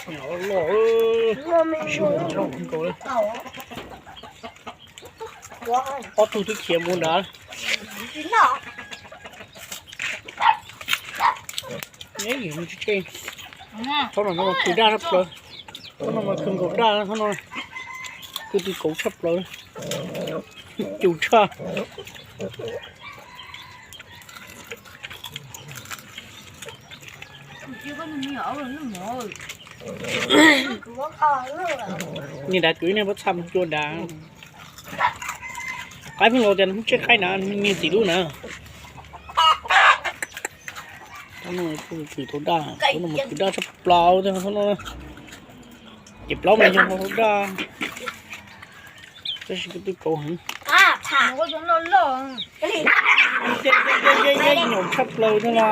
Loj, sib mus loj kawg nkaus li. Ob tug twb khiav mus nrad. Thaum no mas khwv daj tshaj plaws. Thaum no mas khwv nkaus daj, thaum no khwv tw kauv tshaj plaws. Cus tshaj. Niag nrad kwv niag pob txha mus cua nrad. Qaib pheej los tias nws tseb qaib na, niag txiv dub na. Thaum no khwv tau daj, thaum no mas khwv daj tshaj plaws thiab thaum no. Ces plaub mas yog hau daj, tab sis kuv twb kauv heev. Nyaum tshaj plaws thiab na.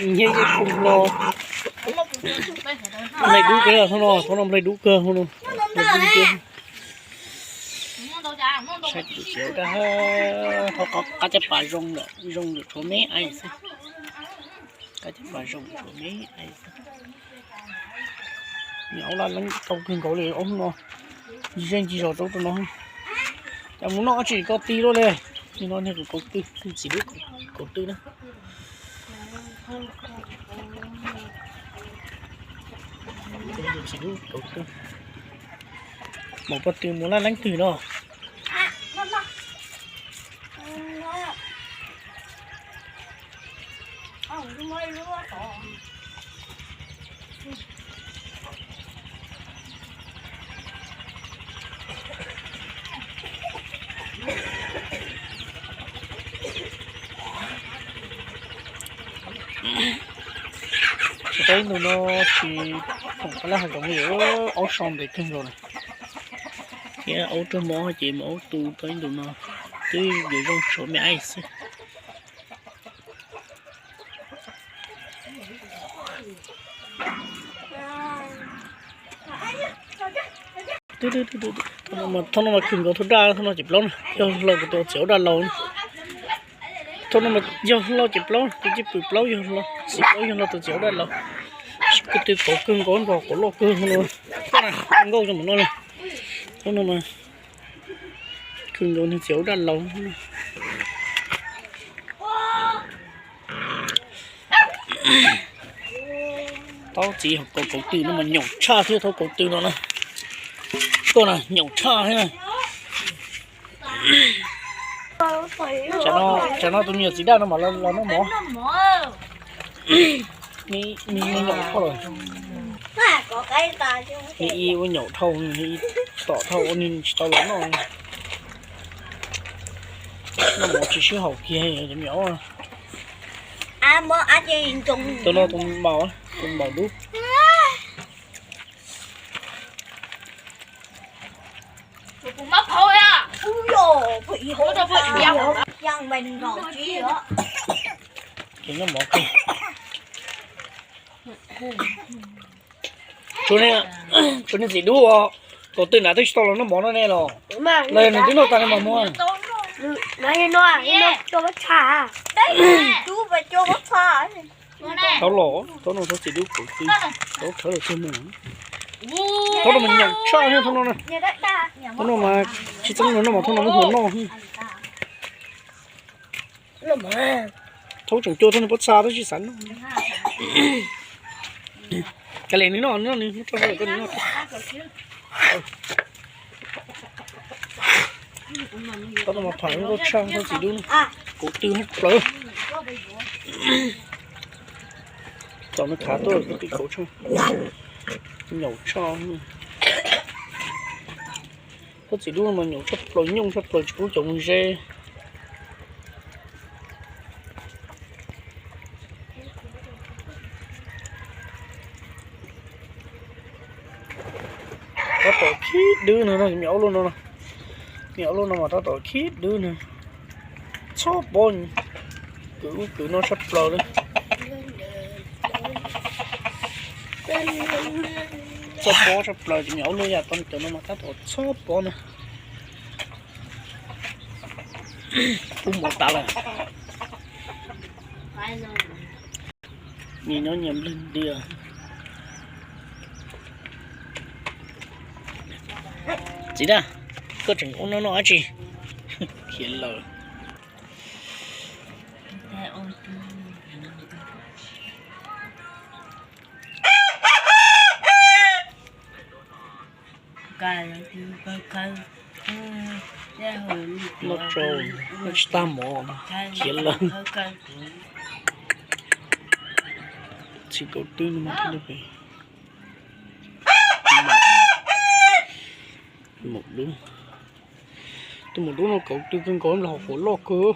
Nyiaj yeej kub hlo. Nplej dub kawg thaum no, thaum no nplej dub kawg thaum no. Saib kuv txiv daj, qab caj pas zoo lawm, zoo lawm tshuav me aib xwb. Qab caj pas zoo tshuav me aib xwb. Nws aub laj leeb tau kawg nkaus li aub no. Ncig zej ncig zos rau rau no. Cas mus noj dab tsi koj ti luaj li. Nim no niag kuv kauv twj, txiv dub kauv twj na. Txiv dub kauv twj. Maum pog twg mus laj leeb twg no. Tsis tau ib ntus no tsis khoom qab laj hav zoov li, aub so ntev kawg nkaus na. Thiab aub tuaj mob ces mus aub tu tau ib ntus no twb yuav zoo tshuav me aib xwb. Thaum no mas khwv nkaus thaum daj, thaum no ces plaub na, yog hlo kuv tus txiv aub daj laus. Thaum no mas yog hlo ces plaub, tus cwj pwm plaub yog hlo, txiv plaub yog hlo tus txiv aub daj laus. Kuv twb kauv kawg nkaus nrog kauv loj kawg no. Nkauj zoo mus no li. Thaum no mas khwv nkaus niag txiv aub daj laus. Tau txiv kauv kauv twj no mas nyaum tshaj thiab thaum kauv twj no na. Koj na nyaum tshaj thiab na. Tsam no tus me nyuam txiv daj no mas los noj mov. Nws nyaum dhau lawm. Nws ib ua nyaum dhau, nws ib tom dhau ua nws tsis tau los noj. Noj mov tsis sib haum kiag cov me nyuam. Tus no tus maum, tus maum dub. Ces noj mov kawg. Tshuav niag txiv dub, kauv twj na twb tsis tau los noj mov no ne los. Los yog nws twb noj tag li mas muab. Tau los, tau no tau txiv dub kauv twj, tau rhawv los txog mus. Thaum no mas nyaum tshaj thiab thaum no na. Thaum no mas tsis txeeb noj mas thaum no muab hu noj. Thaum tseem cua thaum nws pob txha tab sis xav noj. Kav liam nws noj, nws noj nws, muab tso rau koj nws noj. Thaum no mas pham nkauj tshaj thaum txiv dub, kauv twj plaws. Thaum nws khav tuaj kauv tshaj, nyaum tshaj. Thaum txiv dub mas nyaum tshaj plaws, nyooj tshaj plaws tsis pub cov mus ze. Tab tom khib dwb no, me aub lub no, me aub lub no mas tab tom khib dwb no. Txhob pob, kwv ub kwv no tshaj plaws li. Txhob pob tshaj plaws ces me aub lub yam tau cov no mas tab tom txhob pob na. Pub mov tas lawm. Nyias nyob nyias nplej ntias. Txiv na, koj tseem ua no no dab tsi? Khiav lawm. Noj tsau, noj tsis tag mov, khiav lawm. Txiv kaum twb no mas thiaj li pem. Maum dub, tus maum dub no kaum twb kawg nkaus los hauv qhuav loj kawg.